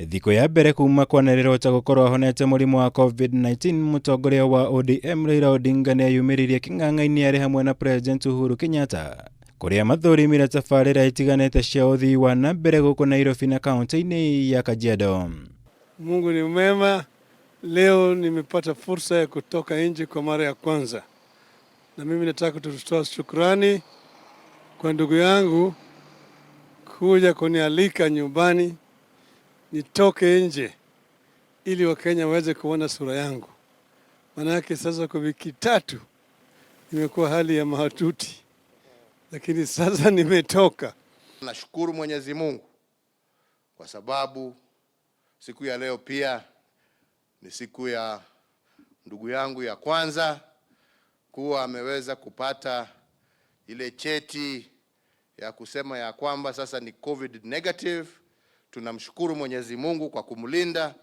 Thikũ ya mbere kuma kwanĩrĩrwo ta gũkorwo ahonete mũrimũ wa COVID-19, mũtongoria wa ODM Raila Odinga nĩeyumĩririe kĩng'ang'a-inĩ arĩ hamwe na President Uhuru Kenyatta kũrĩa mathũrimire tabarĩra itiganĩte cia ũthii wa na mbere gũkũ Nairobi na kaunti-inĩ ya Kajiado. Mungu ni mwema. Leo nimepata fursa ya kutoka nje kwa mara ya kwanza, na mimi nataka kutoa shukrani kwa ndugu yangu kuja kunialika nyumbani nitoke nje ili Wakenya waweze kuona sura yangu. Manake sasa kwa wiki 3 imekuwa hali ya mahututi, lakini sasa nimetoka. Nashukuru Mwenyezi Mungu kwa sababu siku ya leo pia ni siku ya ndugu yangu ya kwanza kuwa ameweza kupata ile cheti ya kusema ya kwamba sasa ni COVID negative. Tunamshukuru Mwenyezi Mungu kwa kumlinda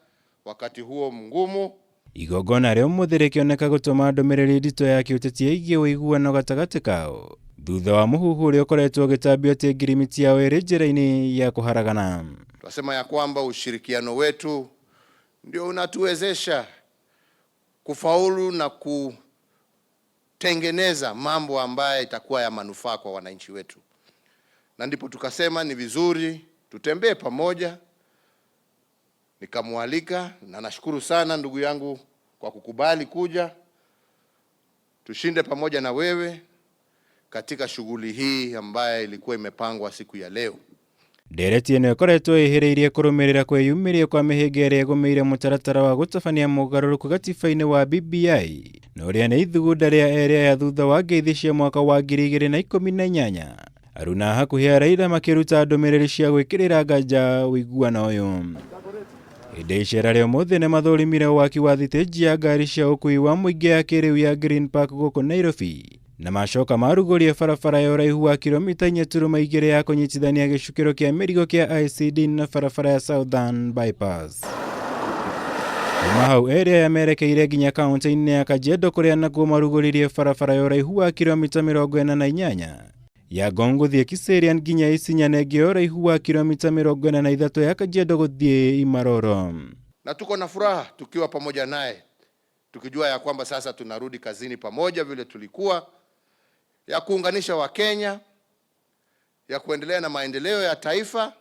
wakati huo mgumu. Igongona rĩa ũmũthĩ rĩkĩoneka gũtũma ndũmĩrĩri nditũ ya kĩũteti ĩgiĩ ũiguano gatagatĩ kao thutha wa mũhuhu ũrĩa ũkoretwo ũgĩtambio atĩ ngirimiti yao ĩrĩ njĩra-inĩ ya kũharagana. Tunasema ya kwamba ushirikiano wetu ndio unatuwezesha kufaulu na kutengeneza mambo ambayo itakuwa ya manufaa kwa wananchi wetu, na ndipo tukasema ni vizuri tutembee pamoja. Nikamwalika na nashukuru sana ndugu yangu kwa kukubali kuja tushinde pamoja na wewe katika shughuli hii ambayo ilikuwa imepangwa siku ya leo. Ndereti ĩno ĩkoretwo ĩhĩrĩirie kũrũmĩrĩra kwĩyumĩria kwa mĩhĩnga ĩrĩa ĩgũmĩire mũtaratara wa gũtabania mogarũrũku gatiba-inĩ wa BBI na ũrĩa nĩ ithugunda rĩa erĩ aya thutha wa ngeithi cia mwaka wa 2018. Aruna hakuhĩ a Raila makĩruta ndũmĩrĩri cia gwĩkĩrĩra nganja ũiguano ũyũ. Hĩndĩ ya icera rĩa ũmũthĩ nĩmathũrimire waki wa thitĩnji ya ngari cia ũkuui wa mũingĩ ya kĩrĩu ya Green Park gũkũ Nairobi na macoka marugũria barabara ya ũraihu wa kilomita 4.2 ya kũnyitithania gĩcukĩro kĩa mĩrigo kĩa ICD na barabara ya Southern Bypass. Kuma hau erĩ aya merekeire nginya kaunti-inĩ ya Kajiado kũrĩa nakuo marugũririe barabara ya ũraihu wa kilomita 48 ya Ngong gũthiĩ Kiserian nginya Isinya na ĩngĩ ya ũraihu wa kilomita 43 ya Kajiado gũthiĩ Imaroro. Na tuko na furaha tukiwa pamoja naye tukijua ya kwamba sasa tunarudi kazini pamoja vile tulikuwa, ya kuunganisha Wakenya, ya kuendelea na maendeleo ya taifa,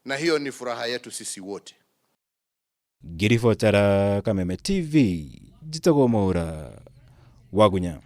na hiyo ni furaha yetu sisi wote. Ngiribotera Kameme TV, njĩtagwo Mwaũra Wagunya.